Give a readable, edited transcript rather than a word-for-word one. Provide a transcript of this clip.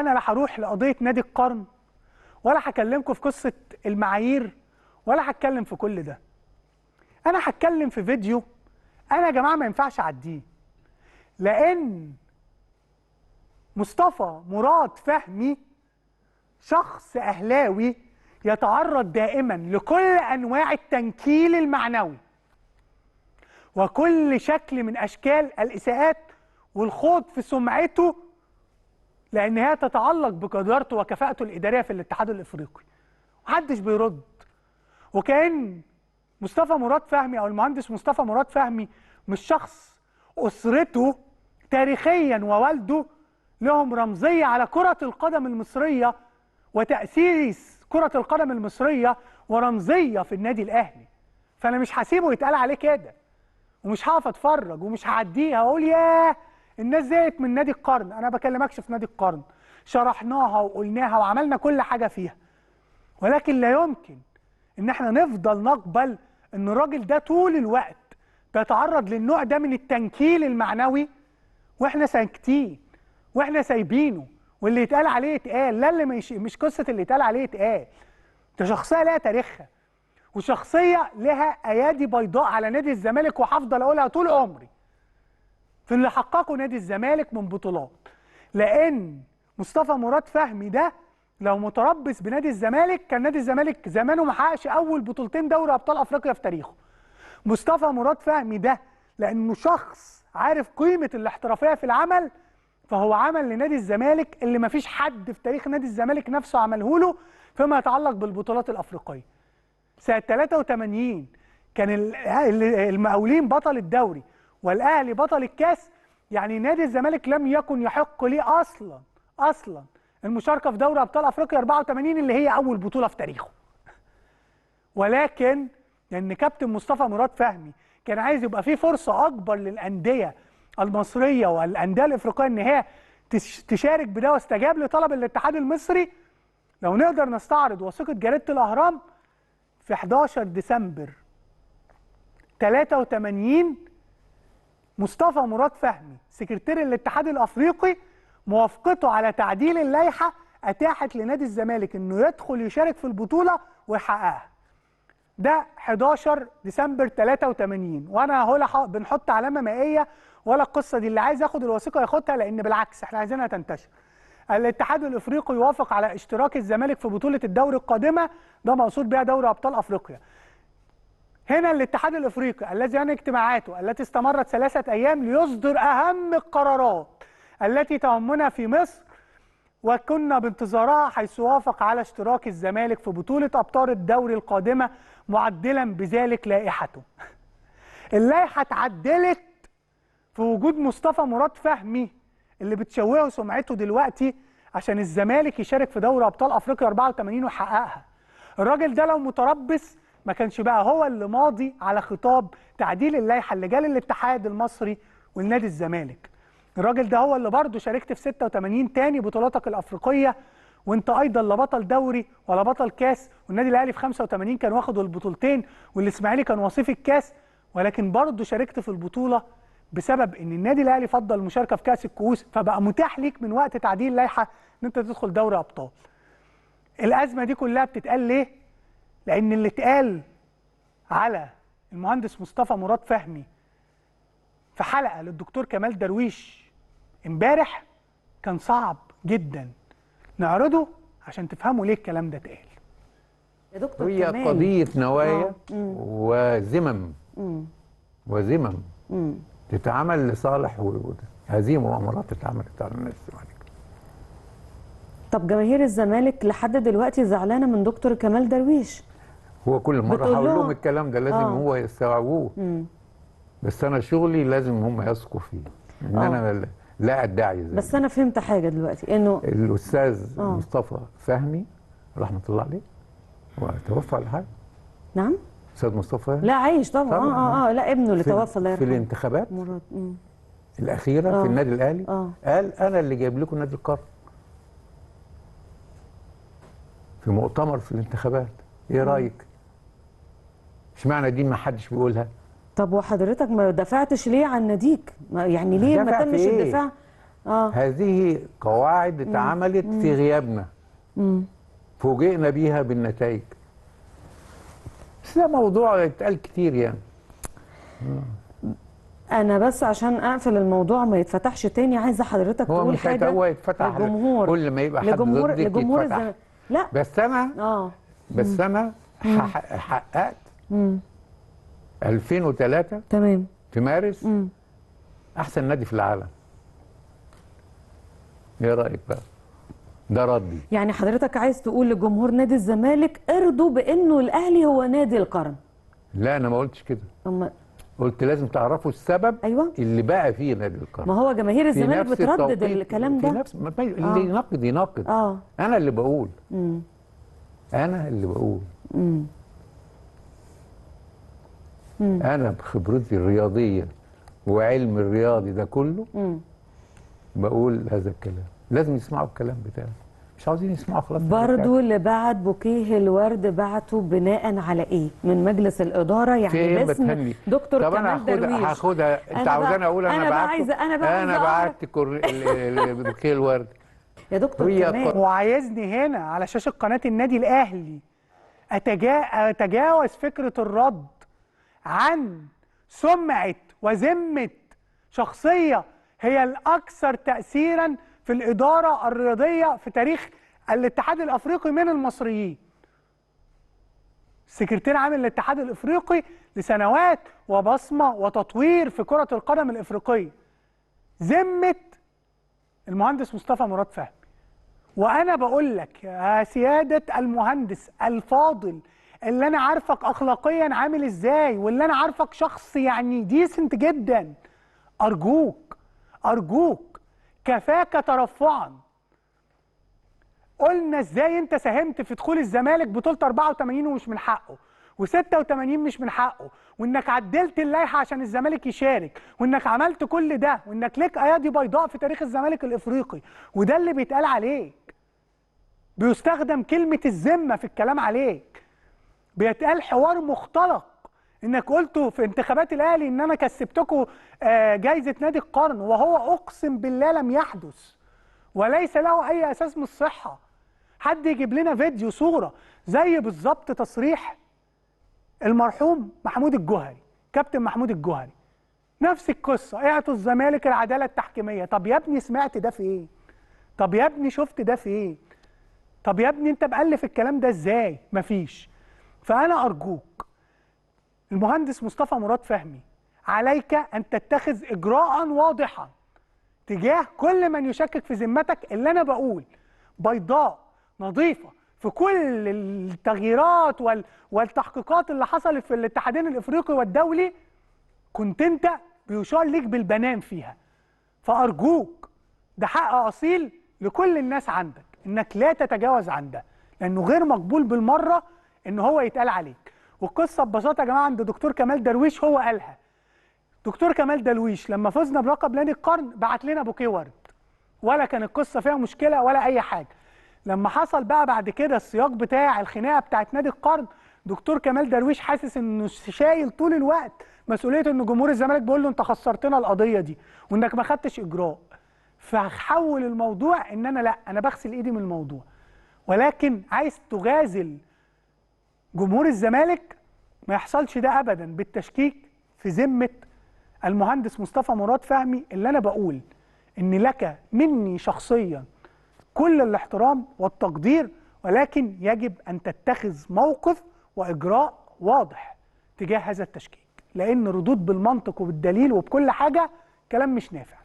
انا لا هروح لقضيه نادي القرن، ولا هكلمكم في قصة المعايير، ولا هتكلم في كل ده. انا هتكلم في فيديو انا يا جماعة ما ينفعش اعديه، لان مصطفى مراد فهمي شخص اهلاوي يتعرض دائما لكل انواع التنكيل المعنوي وكل شكل من اشكال الاساءات والخوض في سمعته، لان هي تتعلق بقدرته وكفاءته الادارية في الاتحاد الافريقي. محدش بيرد، وكأن مصطفى مراد فهمي او المهندس مصطفى مراد فهمي مش شخص اسرته تاريخيا ووالده لهم رمزية على كره القدم المصرية وتاسيس كره القدم المصرية ورمزيه في النادي الاهلي. فانا مش هسيبه يتقال عليه كده، ومش هقف اتفرج، ومش هعديها واقول ياه الناس زهقت من نادي القرن. انا ما بكلمكش في نادي القرن، شرحناها وقلناها وعملنا كل حاجة فيها، ولكن لا يمكن ان احنا نفضل نقبل ان الراجل ده طول الوقت بيتعرض للنوع ده من التنكيل المعنوي واحنا ساكتين واحنا سايبينه، واللي يتقال عليه يتقال. لا، اللي مش قصة اللي يتقال عليه يتقال، ده شخصية لها تاريخها وشخصية لها ايادي بيضاء على نادي الزمالك، وهفضل اقولها طول عمري في اللي حققه نادي الزمالك من بطولات. لان مصطفى مراد فهمي ده لو متربص بنادي الزمالك كان نادي الزمالك زمانه ما حققش اول بطولتين دوري ابطال افريقيا في تاريخه. مصطفى مراد فهمي ده لانه شخص عارف قيمة الاحترافية في العمل، فهو عمل لنادي الزمالك اللي ما فيش حد في تاريخ نادي الزمالك نفسه عمله له فيما يتعلق بالبطولات الافريقية. سنة 83 كان المقاولين بطل الدوري والاهلي بطل الكاس، يعني نادي الزمالك لم يكن يحق ليه اصلا المشاركة في دوري ابطال افريقيا 84 اللي هي اول بطوله في تاريخه. ولكن لان كابتن مصطفى مراد فهمي كان عايز يبقى فيه فرصة اكبر للاندية المصرية والاندية الافريقية ان هي تشارك بده، واستجاب لطلب الاتحاد المصري. لو نقدر نستعرض وثيقة جريدة الاهرام في 11 ديسمبر 83، مصطفى مراد فهمي سكرتير الاتحاد الافريقي موافقته على تعديل اللائحة اتاحت لنادي الزمالك انه يدخل يشارك في البطولة ويحققها. ده 11 ديسمبر 83، وانا اهو بنحط علامة مائية ولا القصة دي، اللي عايز ياخد الوثيقة ياخدها، لان بالعكس احنا عايزينها تنتشر. الاتحاد الافريقي يوافق على اشتراك الزمالك في بطوله الدوري القادمة، ده مقصود بها دوري ابطال افريقيا. هنا الاتحاد الافريقي الذي انهى اجتماعاته التي استمرت 3 ايام ليصدر اهم القرارات التي تهمنا في مصر وكنا بانتظارها، حيث وافق على اشتراك الزمالك في بطولة أبطال الدوري القادمة معدلا بذلك لائحته. اللائحة اتعدلت في وجود مصطفى مراد فهمي اللي بتشوهه سمعته دلوقتي عشان الزمالك يشارك في دوري أبطال أفريقيا 84 ويحققها. الراجل ده لو متربص ما كانش بقى هو اللي ماضي على خطاب تعديل اللائحة اللي جال الاتحاد المصري والنادي الزمالك. الراجل ده هو اللي برضه شاركت في 86 تاني بطولاتك الافريقية، وانت ايضا لا بطل دوري ولا بطل كاس، والنادي الاهلي في 85 كان واخد البطولتين والاسماعيلي كان وصيف الكاس، ولكن برضه شاركت في البطولة بسبب ان النادي الاهلي فضل المشاركة في كاس الكؤوس، فبقى متاح ليك من وقت تعديل لائحة ان انت تدخل دوري ابطال. الازمة دي كلها بتتقال ليه؟ لان اللي اتقال على المهندس مصطفى مراد فهمي في حلقة للدكتور كمال درويش امبارح كان صعب جدا نعرضه عشان تفهموا ليه الكلام ده اتقال. يا دكتور هي كمال، قضية نوايا وذمم وذمم تتعمل لصالح هذه مؤامرات اتعملت على الناس. طب جماهير الزمالك لحد دلوقتي زعلانة من دكتور كمال درويش. هو كل مرة هقول لهم الكلام ده لازم هو يستوعبوه. بس انا شغلي لازم هم يثقوا فيه ان انا لا ادعي ذلك. بس انا فهمت حاجة دلوقتي انه الاستاذ مصطفى فهمي رحمه الله عليه هو توفى ولا حاجة؟ نعم؟ استاذ مصطفى لا عايش طبعا. لا ابنه اللي توفى الله يرحمه في الانتخابات مراد الاخيرة في النادي الاهلي قال انا اللي جايب لكم نادي القرن في مؤتمر في الانتخابات. ايه رايك؟ اشمعنى دي ما حدش بيقولها؟ طب وحضرتك ما دافعتش ليه عن ناديك؟ يعني ليه ما تمش الدفاع؟ هذه قواعد اتعملت في غيابنا، فوجئنا بيها بالنتائج. بس ده موضوع اتقال كتير يعني. انا بس عشان اقفل الموضوع ما يتفتحش تاني، عايزه حضرتك تقول حاجة. هو يتفتح للجمهور، كل ما يبقى حد ضدك يتفتح. لا بس انا بس انا حققت 2003 تمام في مارس احسن نادي في العالم. ايه رايك بقى؟ ده ردي. يعني حضرتك عايز تقول لجمهور نادي الزمالك ارضوا بانه الاهلي هو نادي القرن؟ لا انا ما قلتش كده. قلت لازم تعرفوا السبب. أيوة. اللي بقى فيه نادي القرن. ما هو جماهير الزمالك بتردد الكلام ده. في نفس اللي يناقض يناقض. انا اللي بقول. انا اللي بقول. انا بخبرتي الرياضية وعلم الرياضي ده كله بقول هذا الكلام. لازم يسمعوا الكلام بتاعي، مش عاوزين يسمعوا خلاص. برضو اللي بعت بوكيه الورد بعته بناء على ايه؟ من مجلس الادارة يعني باسم دكتور كمال درويش. هاخدها. انت عاوزاني اقول انا بعت؟ انا بعت بوكيه الورد يا دكتور كمال. وعايزني هنا على شاشة قناة النادي الاهلي اتجاوز فكرة الرد عن سمعه وذمه شخصية هي الاكثر تاثيرا في الإدارة الرياضية في تاريخ الاتحاد الأفريقي من المصريين. السكرتير عام الاتحاد الأفريقي لسنوات وبصمة وتطوير في كرة القدم الأفريقية. ذمة المهندس مصطفى مراد فهمي. وأنا بقول لك يا سيادة المهندس الفاضل، اللي أنا عارفك أخلاقيا عامل إزاي، واللي أنا عارفك شخص يعني ديسنت جدا، أرجوك أرجوك كفاك ترفعا. قلنا ازاي انت ساهمت في دخول الزمالك بطولة 84 ومش من حقه، و86 مش من حقه، وانك عدلت اللائحة عشان الزمالك يشارك، وانك عملت كل ده، وانك لك ايادي بيضاء في تاريخ الزمالك الافريقي. وده اللي بيتقال عليك، بيستخدم كلمة الذمة في الكلام عليك، بيتقال حوار مختلق انك قلته في انتخابات الاهلي ان انا كسبتكم جايزة نادي القرن، وهو اقسم بالله لم يحدث وليس له اي اساس من الصحة. حد يجيب لنا فيديو صوره زي بالظبط تصريح المرحوم محمود الجوهري، كابتن محمود الجوهري، نفس القصة، اعطوا الزمالك العدالة التحكيميه. طب يا ابني سمعت ده في ايه؟ طب يا ابني شفت ده في ايه؟ طب يا ابني انت مألف الكلام ده ازاي؟ مفيش. فانا ارجوك المهندس مصطفى مراد فهمي، عليك أن تتخذ إجراء واضحا تجاه كل من يشكك في ذمتك، اللي أنا بقول بيضاء نظيفة في كل التغييرات والتحقيقات اللي حصلت في الاتحادين الإفريقي والدولي، كنت أنت بيشار ليك بالبنان فيها. فأرجوك ده حق أصيل لكل الناس عندك، إنك لا تتجاوز عن ده، لأنه غير مقبول بالمرة إن هو يتقال عليك. والقصه ببساطة يا جماعة عند دكتور كمال درويش هو قالها. دكتور كمال درويش لما فزنا بلقب نادي القرن بعت لنا بوكيه ورد، ولا كان القصة فيها مشكلة ولا اي حاجة. لما حصل بقى بعد كده السياق بتاع الخناقة بتاعت نادي القرن، دكتور كمال درويش حاسس انه شايل طول الوقت مسؤولية ان جمهور الزمالك بيقول له انت خسرتنا القضية دي وانك ما خدتش اجراء، فحول الموضوع ان انا لا، انا بغسل ايدي من الموضوع. ولكن عايز تغازل جمهور الزمالك، ما يحصلش ده ابدا بالتشكيك في ذمه المهندس مصطفى مراد فهمي، اللي انا بقول ان لك مني شخصيا كل الاحترام والتقدير، ولكن يجب ان تتخذ موقف واجراء واضح تجاه هذا التشكيك، لان ردود بالمنطق وبالدليل وبكل حاجة كلام مش نافع.